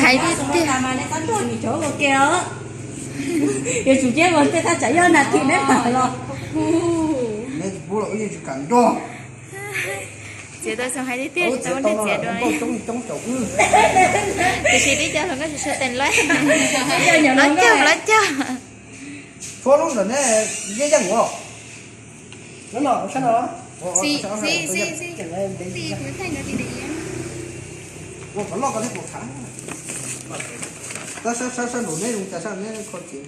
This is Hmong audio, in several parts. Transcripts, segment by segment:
Hais tiag tiag. Yuav tsum cia ua tej thaj tsam yog nas this neb tham los. Txiav tau xyoo hais tiag tiag tsis tau muaj neeg txiav dua. Tiam sis tib co hluas nkauj tsis suav teem lawm. Los cog los cog. Sab nraum neb zoo cas sab neb kho txiav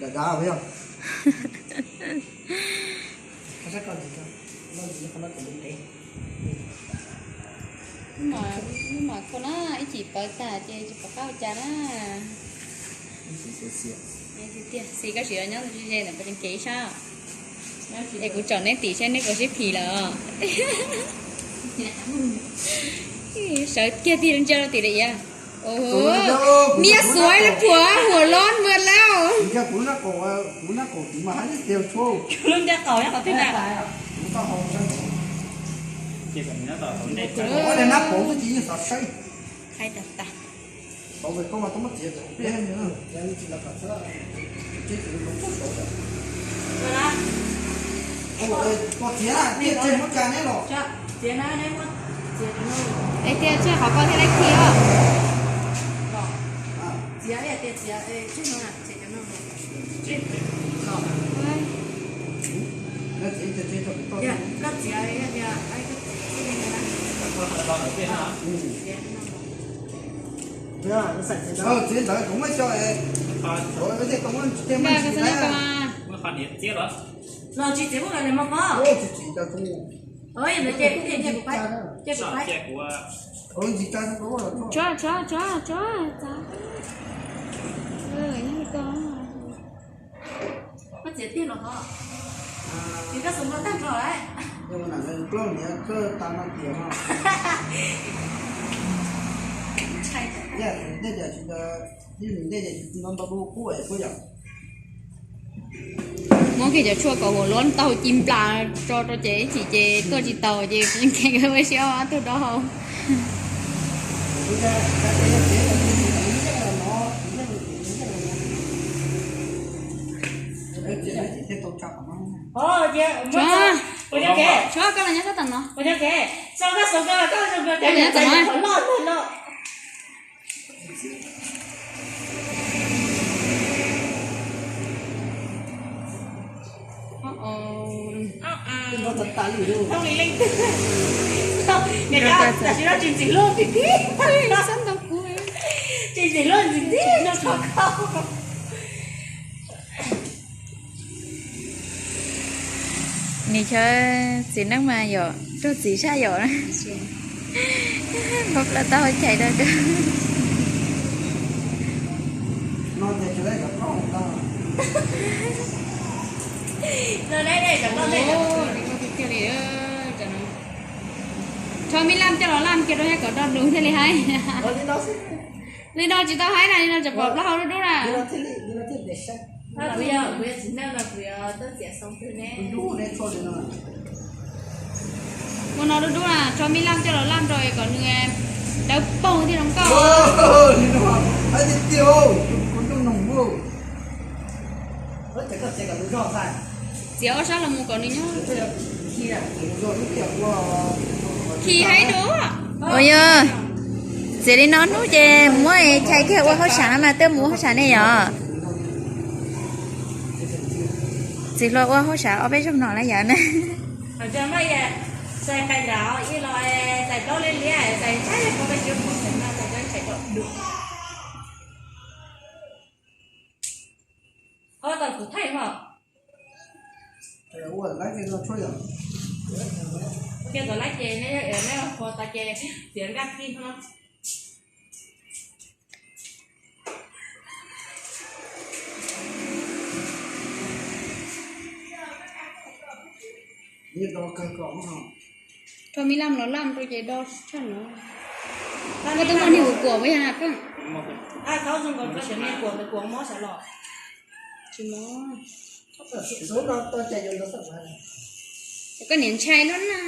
dav dav yog. Ub, mas kho na ib chim pawv tag ces tsis pom qab ua cas na. Xis koj sim los nyob ze ntawm pawg leej kev sab. Es kuv tsom neb tim saib neb puas sib phim lawm. Sawv kiag tig ntsia rau tim lawm. Niag xuav lub phuam huam loj mus lawm. Lub ntiaj qaum nyob qhov twg na? Hais tas tas. Es tias tseg qhov ko thiaj li khi os. Los tsis txiav mus los nws mas pom. Tsuav, tsuav, tsuav, tsuav, txav. Koj txiav tiag los ho. Ces koj xub nplooj tag nrho lawm. Ntshai. Muab kiag cov tshuaj kom huam luab tau ci nplas tso rau ces ib chim ces tuaj tsis taus ces nkees ua siab ob tug do hau. Tshuav, tshuav, koj los nyob sab tom no. Koj los nyob tom no. Tam sim no tsis ntxim hlub ntxim ntxim no. Nim no txiv neej mas yom, raug txiv tshaj yom. Npaj plaws tau chais rau. Rho me laj coj los laj kiag rau thiab kom do dus thiaj li haib. Li no tsis tau haib na, li no tseem pom plaub hau dub dub na. Ua no dub dub na, rho me laj coj los laj rau kom nws dawb paug thiaj zoo nkauj. Txiav ob sab los mus kom nws nyob. Khi haib dua. Ua yog, txiav li no hnub ces muab chais kiag ua hauj sam mas twb mus ua hauj sam ne yom. Txiv hluas ua hauj sam ob peb zaug no lawm yom na. Rho me laj los laj rau ces do tshaj no. Koj twb muaj niag kuam kuam puas yog na koj? Tsis mob. Koj niam ntshai lub na.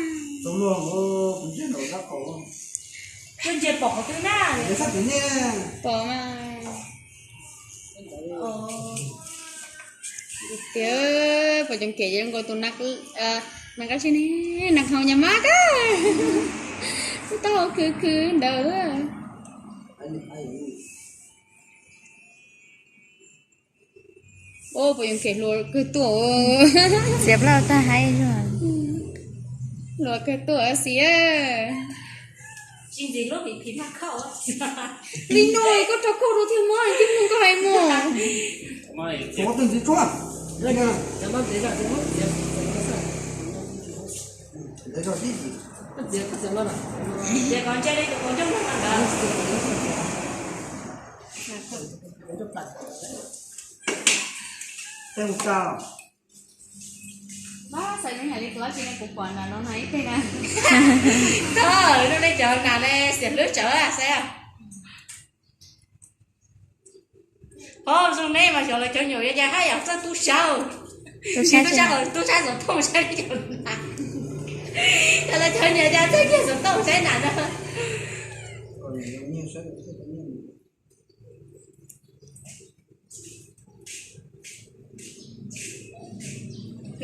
Pom mas. Tias pom cov kem zoo nkaus tus nas, nas qab tsi ne, nas hau nyab mab kab. Tau khwv khwv ntawd. Ua puas yuav kev hluas kawg tuaj. Txiav plaub tag haib. Hluas kawg tuaj xis. Li no koj rau koj rau thiaj muab tib mus koj hais mus. Xav zoo yam li kuv ib teg na. Koj lub nej cov nas ne xiam hlwb tsawv xav. Qhov zoo ne mas xyov lawv cov nyuam yuav cas haj yam txawj tub sab. Tub sab, tub sab xov tooj saib cov nas. Yog lawv cov nyuam cas txawj kiag xov tooj saib nas na.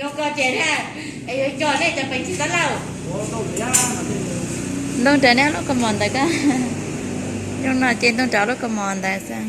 Yuav koj ces na, es yuav coj nej cov peev xwm tab lawm. Ntoo nrad neb lub kaus mom ntawd koj. Zoo no ces ntoo nrad lub kaus mom ntawd xwb.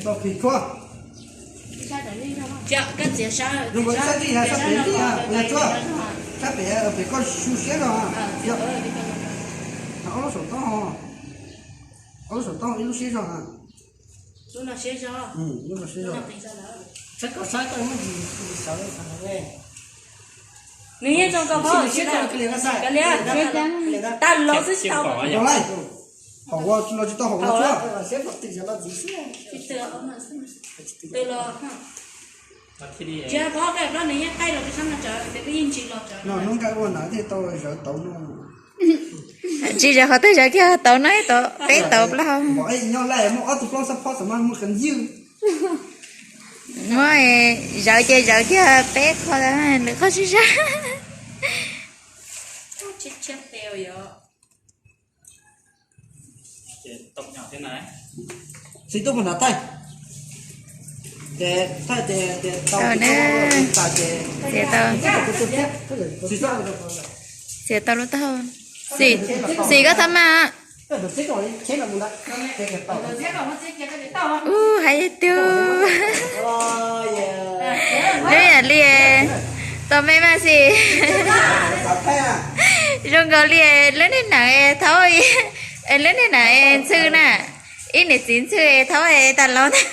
Tau phim tshuab. Zoo nkaus ib sab tij, sab pem tij, sab pem, pem koj su siab no. Ob lub saum toj, ob lub saum toj ib lub siab zog. Lub no siab zog. Lub no siab zog. Saib koj saib koj muab ntsis sawv. Nws yeej zoo koj siab kawg li, kawg li, tag los xwb tsis tau. Haum ua no tsis tau haum ua tshuab. Tsis tau los. Tsis paub koj nws yeej qaij los rau sab no tsawv, tes peb yeej ntsis los tsawv. No hnub nqaij ua na thiaj tau zawv tau no. Tsis zawv qhov twg zawv kiag tau no, tau peb tau plaub. Nyob lawm muaj ob tug plaub xab phob xav mas muaj qee ywg. Muab zawv ces zawv kiag peb qho, lwm qhov tsis zawv. Xim tuaj puag nram taij. Ces thaij ces, ces tau, tas ces, txiav tau, txiav tau lub taub hau. Xim, Xim koj txhob maj. Ub, hais tiag. Lub yam li, tau me mas Xim. Zoo nkaus li lub niag nees thaub, lub niag nees ntxhw na. Ib niam txiv ntxhw thaub tas los ntag.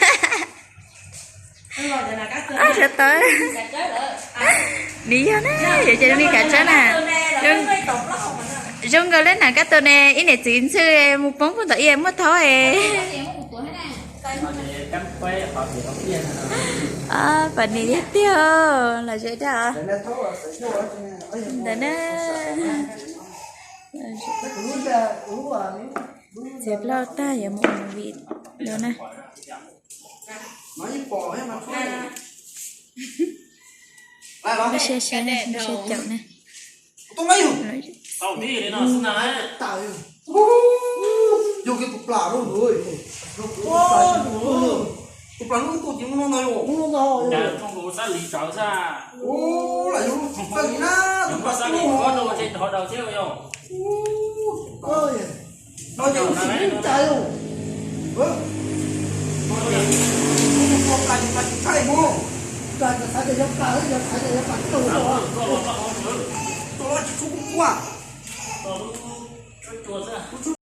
Sawv tau. Nws yog na, yog cov me kav tsawb na. Zoo nkaus lub nees kab tus ne, ib niam txiv ntxhw mus poob puag tom ib muaj thaub. Pam nis tiag tiag los ze daj ntawd na. Txiav plaub tag yuav mus ua movie lawm na. Siab siab, siab caum na. Tos lub tshuab cua xwb.